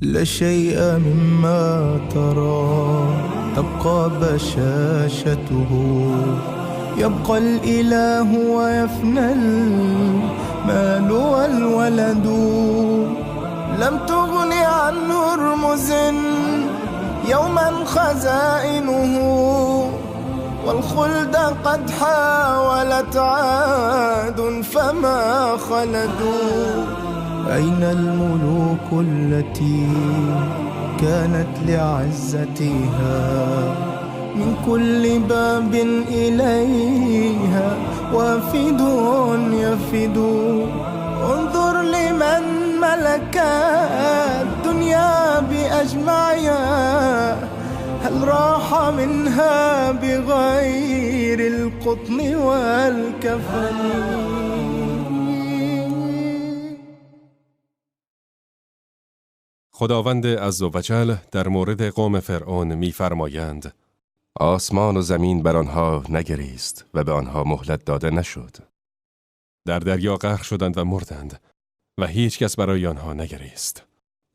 لا شيء مما ترى تبقى بشاشته، يبقى الإله ويفنى المال والولد. لم تغن عن هرمز يوما خزائنه، والخلد قد حاولت عاد فما خلدوا. أين الملوك التي كانت لعزتها من كل باب إليها وافد يفد؟ انظر لمن ملك الدنيا بأجمعها، هل راح منها بغير القطن والكفن؟ خداوند عزوجل در مورد قوم فرعون می‌فرمایند: آسمان و زمین بر آنها نگریست و به آنها مهلت داده نشد. در دریا غرق شدند و مردند و هیچ کس برای آنها نگریست.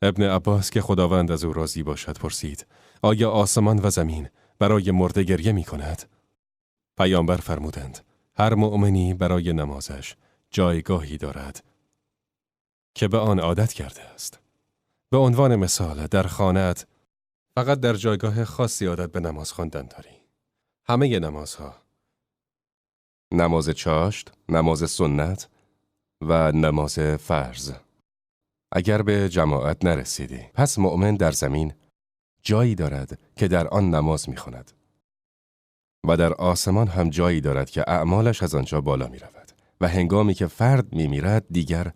ابن عباس که خداوند از او راضی باشد پرسید: آیا آسمان و زمین برای مرده گریه می کند؟ پیامبر فرمودند: هر مؤمنی برای نمازش جایگاهی دارد که به آن عادت کرده است. به عنوان مثال در خانه‌ات فقط در جایگاه خاصی عادت به نماز خواندن داری. همه نمازها، نماز چاشت، نماز سنت و نماز فرض. اگر به جماعت نرسیدی، پس مؤمن در زمین جایی دارد که در آن نماز می‌خواند و در آسمان هم جایی دارد که اعمالش از آنجا بالا می‌رود و هنگامی که فرد می‌میرد دیگر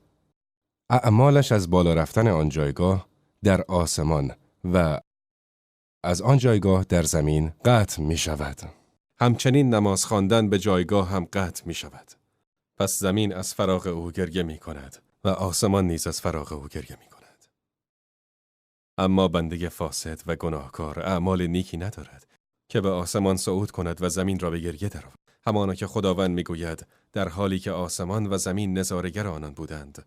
اعمالش از بالا رفتن آن جایگاه در آسمان و از آن جایگاه در زمین قطع می شود. همچنین نماز خواندن به جایگاه هم قطع می شود. پس زمین از فراق او گریه می کند و آسمان نیز از فراق او گریه می کند. اما بنده فاسد و گناهکار اعمال نیکی ندارد که به آسمان صعود کند و زمین را به گریه درآورد. همانا که خداوند می گوید در حالی که آسمان و زمین نظاره‌گر آنان بودند،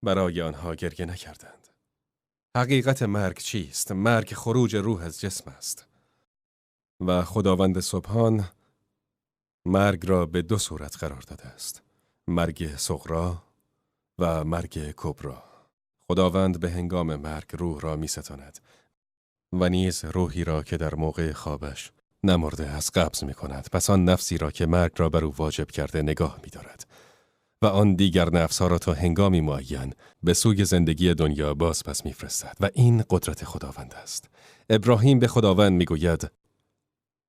برای آنها گریه نکردند. حقیقت مرگ چیست؟ مرگ خروج روح از جسم است. و خداوند سبحان مرگ را به دو صورت قرار داده است: مرگ صغرا و مرگ کبرا. خداوند به هنگام مرگ روح را می ستاند و نیز روحی را که در موقع خوابش نمرده از قبض می کند. پس آن نفسی را که مرگ را بر او واجب کرده نگاه می دارد و آن دیگر نفسها را تا هنگامی معین به سوی زندگی دنیا باز پس می‌فرستد و این قدرت خداوند است. ابراهیم به خداوند میگوید: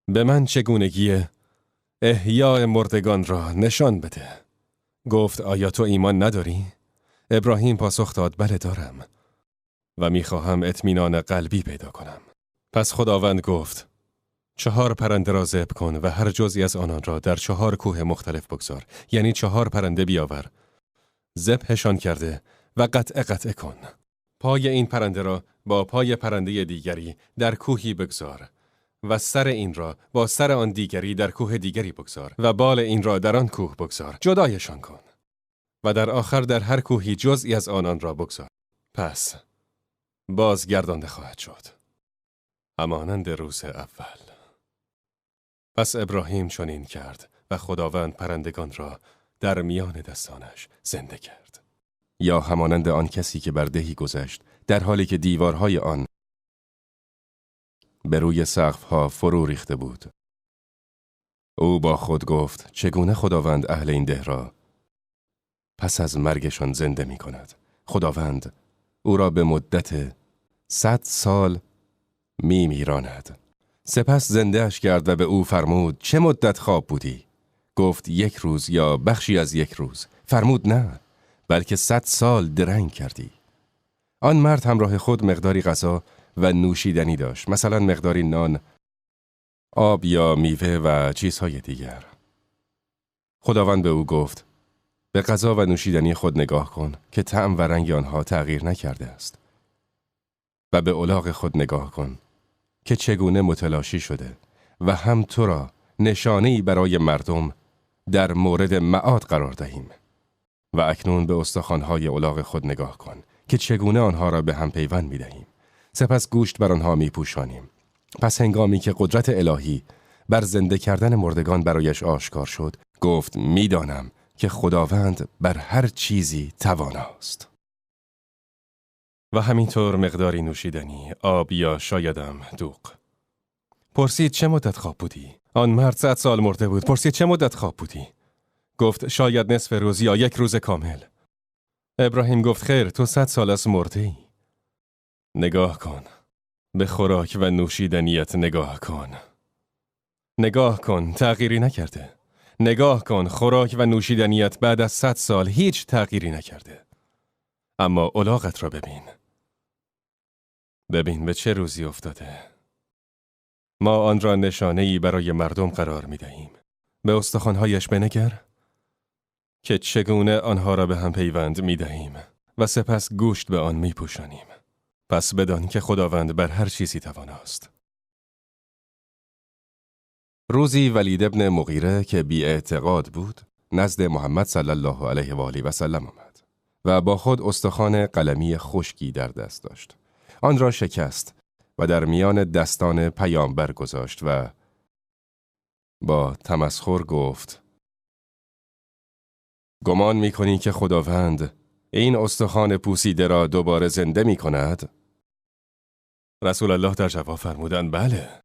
به من چگونگی احیاء مردگان را نشان بده. گفت: آیا تو ایمان نداری؟ ابراهیم پاسخ داد: بله دارم و میخواهم اطمینان قلبی پیدا کنم. پس خداوند گفت: 4 پرنده را ذبح کن و هر جزئی از آنان را در 4 کوه مختلف بگذار، یعنی 4 پرنده بیاور، ذبحشان کرده و قطعه قطعه کن. پای این پرنده را با پای پرنده دیگری در کوهی بگذار و سر این را با سر آن دیگری در کوه دیگری بگذار و بال این را در آن کوه بگذار، جدایشان کن و در آخر در هر کوهی جزئی از آنان را بگذار. پس بازگردانده خواهد شد، همانند روز اول. پس ابراهیم چنین کرد و خداوند پرندگان را در میان دستانش زنده کرد. یا همانند آن کسی که بر دهی گذشت در حالی که دیوارهای آن به روی سقفها فرو ریخته بود. او با خود گفت: چگونه خداوند اهل این ده را پس از مرگشان زنده می کند؟ خداوند او را به مدت 100 سال می میراند. سپس زنده‌اش کرد و به او فرمود: چه مدت خواب بودی؟ گفت: 1 روز یا بخشی از 1 روز. فرمود: نه، بلکه 100 سال درنگ کردی. آن مرد همراه خود مقداری غذا و نوشیدنی داشت، مثلا مقداری نان، آب یا میوه و چیزهای دیگر. خداوند به او گفت: به غذا و نوشیدنی خود نگاه کن که طعم و رنگ آنها تغییر نکرده است، و به الاغ خود نگاه کن که چگونه متلاشی شده و هم تو را نشانه‌ای برای مردم در مورد معاد قرار دهیم. و اکنون به استخوان‌های الاغ خود نگاه کن که چگونه آنها را به هم پیوند می دهیم. سپس گوشت بر آنها می پوشانیم. پس هنگامی که قدرت الهی بر زنده کردن مردگان برایش آشکار شد، گفت میدانم که خداوند بر هر چیزی تواناست. و همینطور مقداری نوشیدنی، آب یا شایدم دوغ. پرسید چه مدت خواب بودی؟ آن مرد 100 سال مرده بود. پرسید چه مدت خواب بودی؟ گفت شاید نصف روز یا یک روز کامل. ابراهیم گفت خیر، تو 100 سال از مرده ای. نگاه کن. به خوراک و نوشیدنیت نگاه کن. نگاه کن، تغییری نکرده. نگاه کن، خوراک و نوشیدنیت بعد از 100 سال هیچ تغییری نکرده. اما الاغت را ببین. ببین به چه روزی افتاده. ما آن را نشانه‌ای برای مردم قرار می دهیم. به استخوان‌هایش بنگر که چگونه آنها را به هم پیوند می دهیم و سپس گوشت به آن می پوشانیم. پس بدان که خداوند بر هر چیزی تواناست. روزی ولید ابن مغیره که بی اعتقاد بود نزد محمد صلی الله علیه و آله و سلم آمد و با خود استخوان قلمی خشکی در دست داشت. آن را شکست و در میان دستان پیامبر گذاشت و با تمسخر گفت: گمان می‌کنی که خداوند این استخوان پوسیده را دوباره زنده می‌کند؟ رسول الله در جواب فرمودند: بله،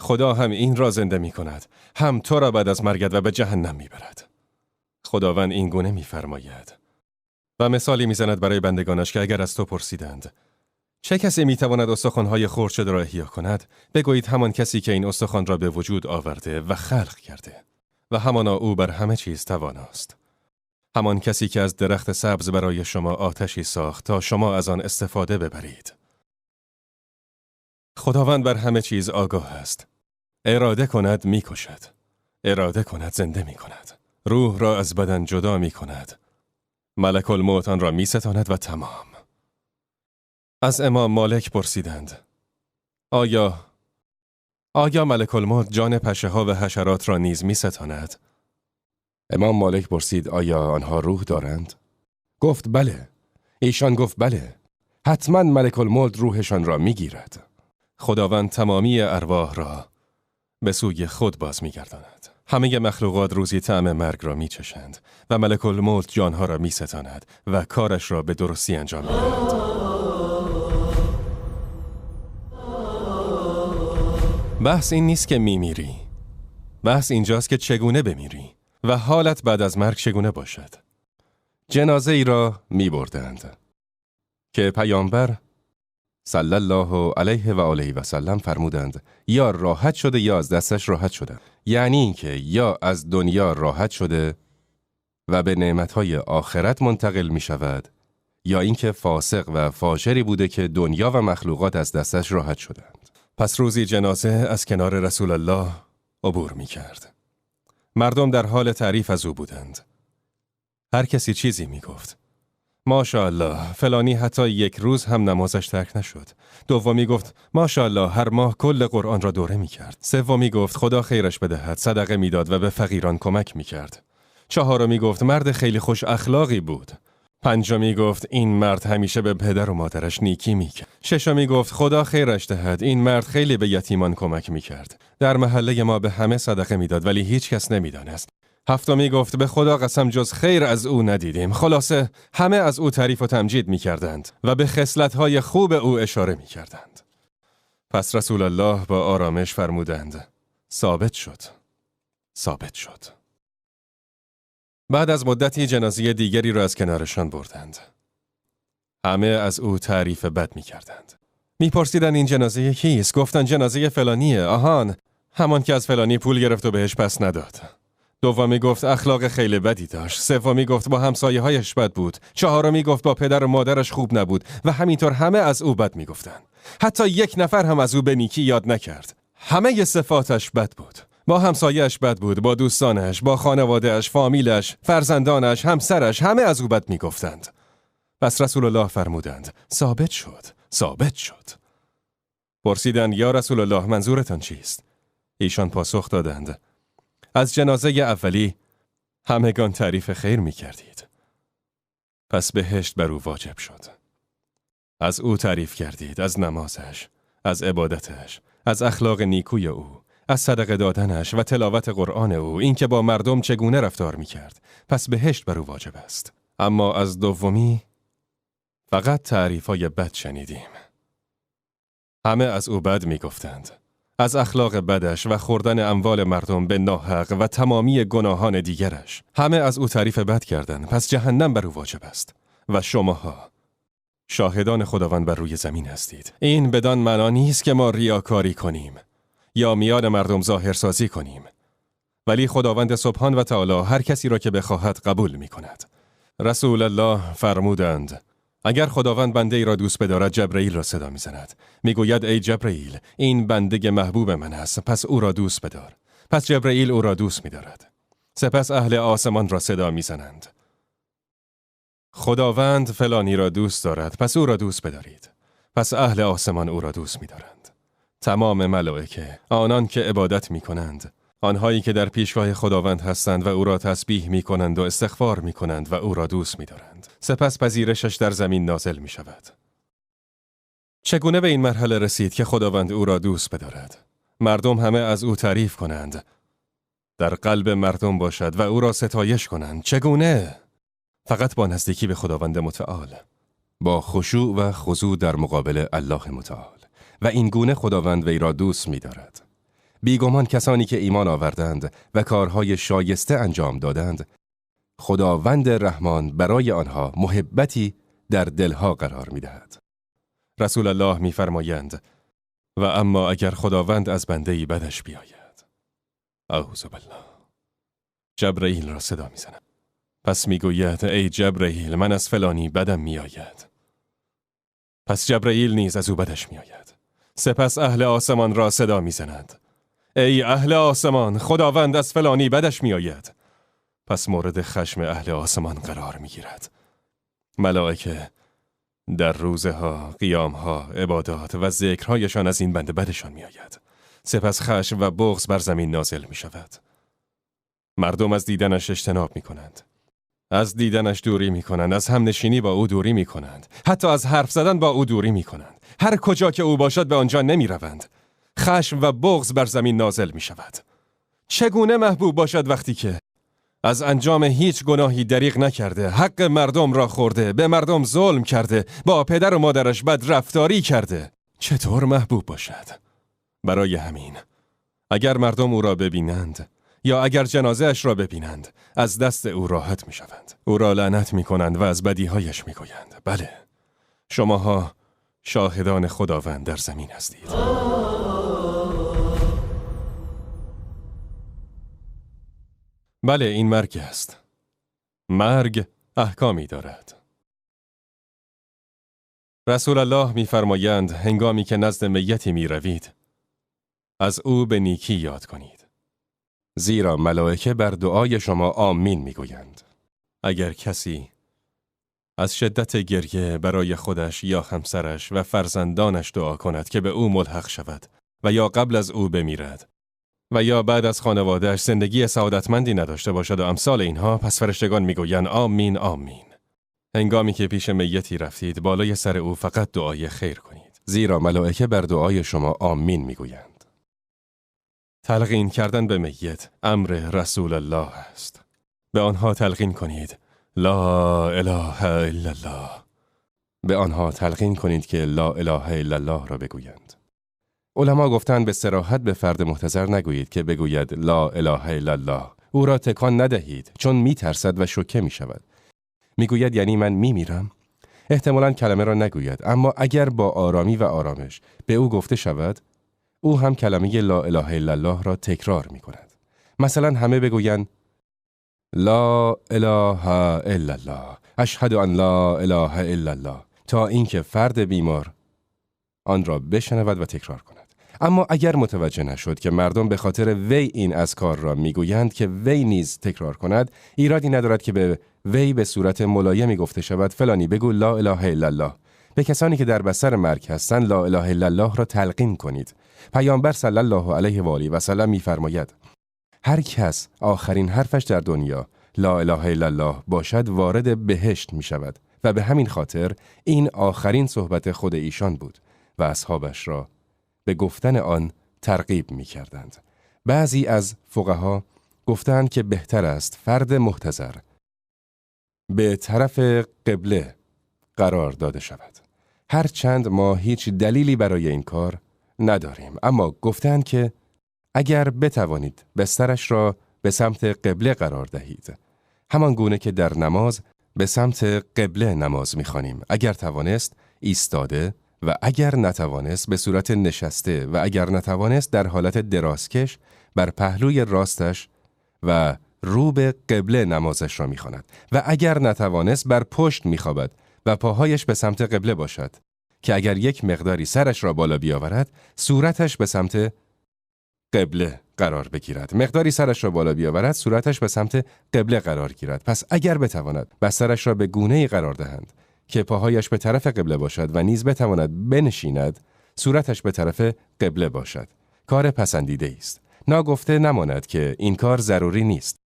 خدا هم این را زنده می‌کند، هم تو را بعد از مرگت و به جهنم می‌برد. خداوند این گونه می‌فرماید و مثالی می‌زند برای بندگانش که اگر از تو پرسیدند چه کسی می‌تواند استخوان‌های خرد شده را احیا کند، بگویید همان کسی که این استخوان را به وجود آورده و خلق کرده و همانا او بر همه چیز تواناست. همان کسی که از درخت سبز برای شما آتشی ساخت تا شما از آن استفاده ببرید. خداوند بر همه چیز آگاه است. اراده کند می‌کشد، اراده کند زنده می‌کند، روح را از بدن جدا می‌کند، ملک الموت آن را می‌ستاند و تمام. از امام مالک پرسیدند: آیا ملک الموت جان پشه ها و حشرات را نیز می‌ستاند؟ امام مالک پرسید: آیا آنها روح دارند؟ گفت: بله. ایشان گفت: بله، حتما ملک الموت روحشان را می‌گیرد. خداوند تمامی ارواح را به سوی خود باز می‌گرداند. همه مخلوقات روزی طعم مرگ را می‌چشند و ملک الموت جانها را می‌ستاند و کارش را به درستی انجام می‌دهد. بحث این نیست که میمیری. بحث اینجاست که چگونه بمیری و حالت بعد از مرگ چگونه باشد. جنازه ای را می بردند که پیامبر صلی الله علیه و آله و سلم فرمودند یا راحت شده یا از دستش راحت شده. یعنی اینکه یا از دنیا راحت شده و به نعمتهای آخرت منتقل می شود، یا اینکه فاسق و فاجری بوده که دنیا و مخلوقات از دستش راحت شدند. پس روزی جنازه از کنار رسول الله عبور می کرد. مردم در حال تعریف از او بودند. هر کسی چیزی می گفت. ماشاءالله فلانی حتی یک روز هم نمازش ترک نشد. دومی گفت ماشاءالله هر ماه کل قرآن را دوره می کرد. سومی گفت خدا خیرش بدهد، صدقه می داد و به فقیران کمک می کرد. چهارمی گفت مرد خیلی خوش اخلاقی بود. پنجمی گفت این مرد همیشه به پدر و مادرش نیکی میکرد. ششمی گفت خدا خیرش دهد، این مرد خیلی به یتیمان کمک میکرد. در محله ما به همه صدقه میداد ولی هیچ کس نمیدانست. هفتمی گفت به خدا قسم جز خیر از او ندیدیم. خلاصه همه از او تعریف و تمجید میکردند و به خصلت‌های خوب او اشاره میکردند. پس رسول الله با آرامش فرمودند ثابت شد، ثابت شد. بعد از مدتی جنازه دیگری را از کنارشان بردند. همه از او تعریف بد می کردند. می پرسیدند این جنازه کیست؟ گفتند جنازه فلانیه. آهان، همان که از فلانی پول گرفت و بهش پس نداد. دومی گفت اخلاق خیلی بدی داشت. سومی گفت با همسایه‌هایش بد بود. چهارمی گفت با پدر و مادرش خوب نبود و همینطور همه از او بد می گفتند. حتی یک نفر هم از او به نیکی یاد نکرد. همه صفاتش بد بود. با همسایه‌اش بد بود، با دوستانش، با خانواده‌اش، فامیلش، فرزندانش، همسرش، همه از او بد می‌گفتند. پس رسول الله فرمودند ثابت شد، ثابت شد. پرسیدند یا رسول الله منظورتان چیست؟ ایشان پاسخ دادند از جنازه اولی همگان تعریف خیر می‌کردید. پس بهشت بر او واجب شد. از او تعریف کردید، از نمازش، از عبادتش، از اخلاق نیکوی او، از صدقه دادنش و تلاوت قرآن او، اینکه با مردم چگونه رفتار میکرد، پس بهشت بر او واجب است. اما از دومی فقط تعریفای بد شنیدیم. همه از او بد میگفتند، از اخلاق بدش و خوردن اموال مردم به ناحق و تمامی گناهان دیگرش. همه از او تعریف بد کردند، پس جهنم بر او واجب است. و شماها شاهدان خداوند بر روی زمین هستید. این بدان معنا نیست که ما ریاکاری کنیم یا میان مردم ظاهرسازی کنیم، ولی خداوند سبحان و تعالی هر کسی را که بخواهد قبول می کند. رسول الله فرمودند اگر خداوند بنده ای را دوست بدارد جبرئیل را صدا می زند. می گوید ای جبرئیل، این بنده محبوب من است، پس او را دوست بدار. پس جبرئیل او را دوست می دارد. سپس اهل آسمان را صدا می زنند. خداوند فلانی را دوست دارد، پس او را دوست بدارید. پس اهل آسمان او را دوست می دارند. تمام ملائکه، آنان که عبادت می کنند، آنهایی که در پیشگاه خداوند هستند و او را تسبیح می کنند و استغفار می کنند و او را دوست می دارند. سپس پذیرشش در زمین نازل می شود. چگونه به این مرحله رسید که خداوند او را دوست بدارد؟ مردم همه از او تعریف کنند، در قلب مردم باشد و او را ستایش کنند. چگونه؟ فقط با نزدیکی به خداوند متعال، با خشوع و خضوع در مقابل الله متعال، و این گونه خداوند وی را دوست می دارد. بیگمان کسانی که ایمان آوردند و کارهای شایسته انجام دادند، خداوند رحمان برای آنها محبتی در دلها قرار می دهد. رسول الله می فرمایند و اما اگر خداوند از بنده‌ای بدش بیاید، اعوذ بالله، جبرئیل را صدا می زند. پس می گوید ای جبرئیل، من از فلانی بدم می آید. پس جبرئیل نیز از او بدش می آید. سپس اهل آسمان را صدا می زند. ای اهل آسمان، خداوند از فلانی بدش می آید. پس مورد خشم اهل آسمان قرار می گیرد. ملائکه در روزه ها، قیام ها، عبادات و ذکرهایشان از این بنده بدشان می آید. سپس خشم و بغض بر زمین نازل می شود. مردم از دیدنش اجتناب می کنند. از دیدنش دوری می کنند، از همنشینی با او دوری می کنند، حتی از حرف زدن با او دوری می کنند. هر کجا که او باشد به آنجا نمی روند. خشم و بغض بر زمین نازل می شود. چگونه محبوب باشد وقتی که از انجام هیچ گناهی دریغ نکرده، حق مردم را خورده، به مردم ظلم کرده، با پدر و مادرش بد رفتاری کرده؟ چطور محبوب باشد؟ برای همین اگر مردم او را ببینند یا اگر جنازه اش را ببینند، از دست او راحت می شوند. او را لعنت می کنند و از بدیهایش می گویند. بله، شماها شاهدان خداوند در زمین هستید. بله، این مرگ است. مرگ احکامی دارد. رسول الله می‌فرمایند هنگامی که نزد میتی می‌روید، از او به نیکی یاد کنید، زیرا ملائکه بر دعای شما آمین میگویند. اگر کسی از شدت گریه برای خودش یا همسرش و فرزندانش دعا کند که به او ملحق شود و یا قبل از او بمیرد و یا بعد از خانوادهش زندگی سعادتمندی نداشته باشد و امثال اینها، پس فرشتگان میگویند آمین آمین. هنگامی که پیش میتی رفتید، بالای سر او فقط دعای خیر کنید، زیرا ملائکه بر دعای شما آمین میگویند. تلقین کردن به میت امر رسول الله است. به آنها تلقین کنید لا اله الا الله. به آنها تلقین کنید که لا اله الا الله را بگویند. علما گفتند به صراحت به فرد محتضر نگویید که بگوید لا اله الا الله. او را تکان ندهید، چون میترسد و شوکه میشود. میگوید یعنی من میمیرم؟ احتمالاً کلمه را نگوید، اما اگر با آرامی و آرامش به او گفته شود، او هم کلمه لا اله الا الله را تکرار میکند. مثلا همه بگویند لا اله الا الله، اشهد ان لا اله الا الله، تا اینکه فرد بیمار آن را بشنود و تکرار کند. اما اگر متوجه نشد که مردم به خاطر وی این اذکار را میگویند که وی نیز تکرار کند، ایرادی ندارد که به وی به صورت ملایمی گفته شود فلانی بگو لا اله الا الله. به کسانی که در بستر مرگ هستند لا اله الا الله را تلقین کنید. پیامبر صلی الله علیه و آله و سلم میفرماید هر کس آخرین حرفش در دنیا لا اله الا الله باشد وارد بهشت می شود و به همین خاطر این آخرین صحبت خود ایشان بود و اصحابش را به گفتن آن ترغیب می کردند. بعضی از فقها گفتند که بهتر است فرد محتضر به طرف قبله قرار داده شود. هرچند ما هیچ دلیلی برای این کار نداریم، اما گفتند که اگر بتوانید بسترش را به سمت قبله قرار دهید، همان گونه که در نماز به سمت قبله نماز می‌خوانیم، اگر توانست ایستاده و اگر نتوانست به صورت نشسته و اگر نتوانست در حالت درازکش بر پهلوی راستش و رو به قبله نمازش را می‌خواند و اگر نتوانست بر پشت می‌خوابد و پاهایش به سمت قبله باشد که اگر یک مقداری سرش را بالا بیاورد صورتش به سمت قبله قرار بگیرد. مقداری سرش را بالا بیاورد صورتش به سمت قبله قرار گیرد. پس اگر بتواند بسترش را به گونه‌ای قرار دهند که پاهایش به طرف قبله باشد و نیز بتواند بنشیند، صورتش به طرف قبله باشد، کار پسندیده است. ناگفته نماند که این کار ضروری نیست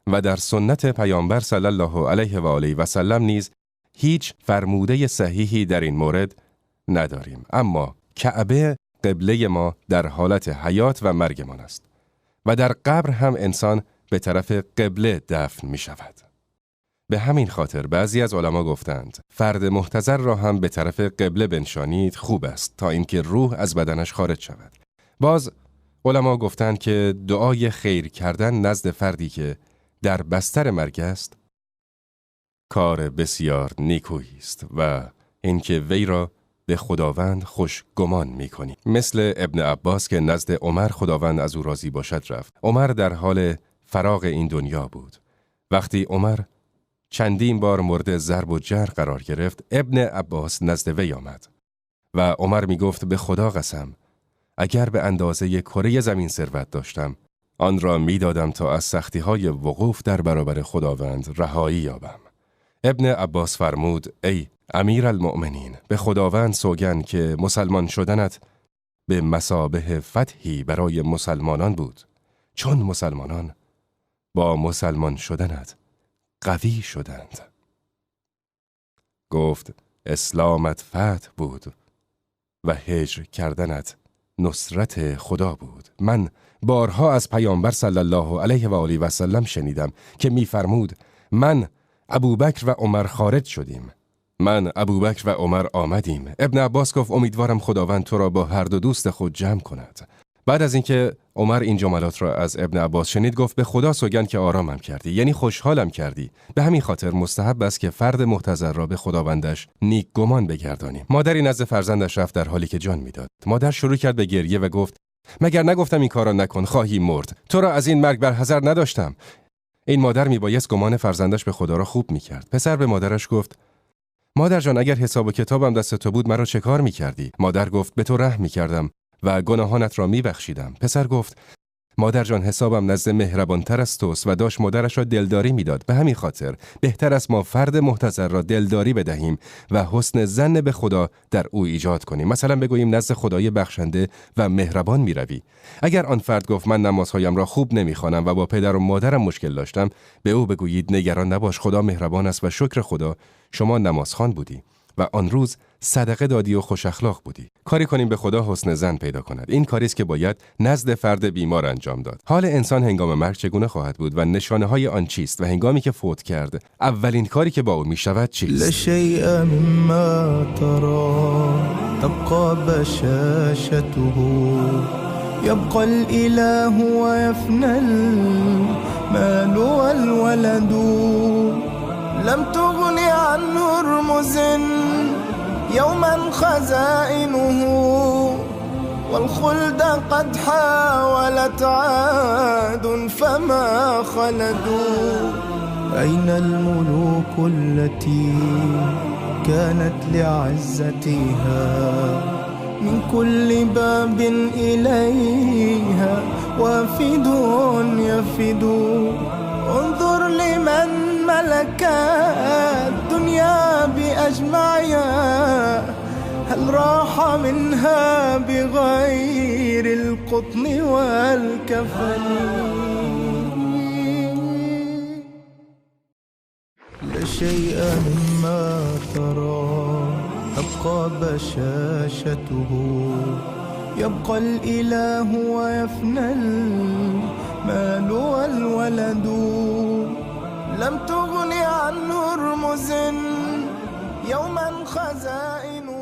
و در سنت پیامبر صلی الله علیه و آله و سلم نیز هیچ فرموده صحیحی در این مورد نداریم. اما کعبه قبله ما در حالت حیات و مرگمان است و در قبر هم انسان به طرف قبله دفن می شود. به همین خاطر بعضی از علما گفتند فرد محتضر را هم به طرف قبله بنشانید خوب است تا اینکه روح از بدنش خارج شود. باز علما گفتند که دعای خیر کردن نزد فردی که در بستر مرگ است کار بسیار نیکویی است و اینکه وی را به خداوند خوش گمان می کنی. مثل ابن عباس که نزد عمر خداوند از او راضی باشد رفت. عمر در حال فراغ این دنیا بود. وقتی عمر چندین بار مورد ضرب و جرح قرار گرفت، ابن عباس نزد وی آمد و عمر می گفت به خدا قسم اگر به اندازه کره زمین ثروت داشتم آن را می دادم تا از سختی های وقوف در برابر خداوند رهایی یابم. ابن عباس فرمود ای امیرالمؤمنین، به خداوند سوگند که مسلمان شدنت به مثابه فتحی برای مسلمانان بود، چون مسلمانان با مسلمان شدنت قوی شدند. گفت اسلامت فتح بود و هجر کردنت نصرت خدا بود. من بارها از پیامبر صلی الله علیه و آله و سلم شنیدم که می‌فرمود من ابوبکر و عمر خارج شدیم، من ابوبکر و عمر آمدیم. ابن عباس گفت امیدوارم خداوند تو را با هر دو دوست خود جمع کند. بعد از اینکه عمر این جملات را از ابن عباس شنید گفت به خدا سوگند که آرامم کردی، یعنی خوشحالم کردی. به همین خاطر مستحب است که فرد محتضر را به خداوندش نیک گمان بگردانیم. مادری نزد فرزندش رفت در حالی که جان میداد. مادر شروع کرد به گریه و گفت مگر نگفتم این کارا نکن، خواهی مرد، تو را از این مرگ برحذر نداشتم. این مادر میبایست گمان فرزندش به خدا را خوب میکرد. پسر به مادرش گفت مادر جان اگر حساب و کتابم دست تو بود مرا چه کار میکردی؟ مادر گفت به تو رحم میکردم و گناهانت را میبخشیدم. پسر گفت مادر جان حسابم نزد مهربانتر از توست و داشت مادرش را دلداری میداد. به همین خاطر بهتر است ما فرد محتضر را دلداری بدهیم و حسن ظن به خدا در او ایجاد کنیم. مثلا بگوییم نزد خدای بخشنده و مهربان میروی. اگر آن فرد گفت من نمازهایم را خوب نمیخوانم و با پدر و مادرم مشکل داشتم، به او بگویید نگران نباش، خدا مهربان است و شکر خدا شما نمازخوان بودی و آن روز صدقه دادی و خوش اخلاق بودی. کاری کنیم به خدا حسن ظن پیدا کند. این کاری است که باید نزد فرد بیمار انجام داد. حال انسان هنگام مرگ چگونه خواهد بود و نشانه های آن چیست و هنگامی که فوت کرد اولین کاری که با او می شود چیست؟ لشیء مما ترى تبقى بشاشته يبقى الاله ويفنى المال والولد لم تغن عن هرمز يوما خزائنه والخلد قد حاولت عاد فما خلدوا. أين الملوك التي كانت لعزتها من كل باب إليها وافد يفد. انظر لمن ملك الدنيا بأجمعها هل راح منها بغير القطن والكفن. لا شيء مما ترى، تبقى بشاشته. يبقى الإله ويفنى المال والولد. لم تغن عن هرمز يوما خزائن.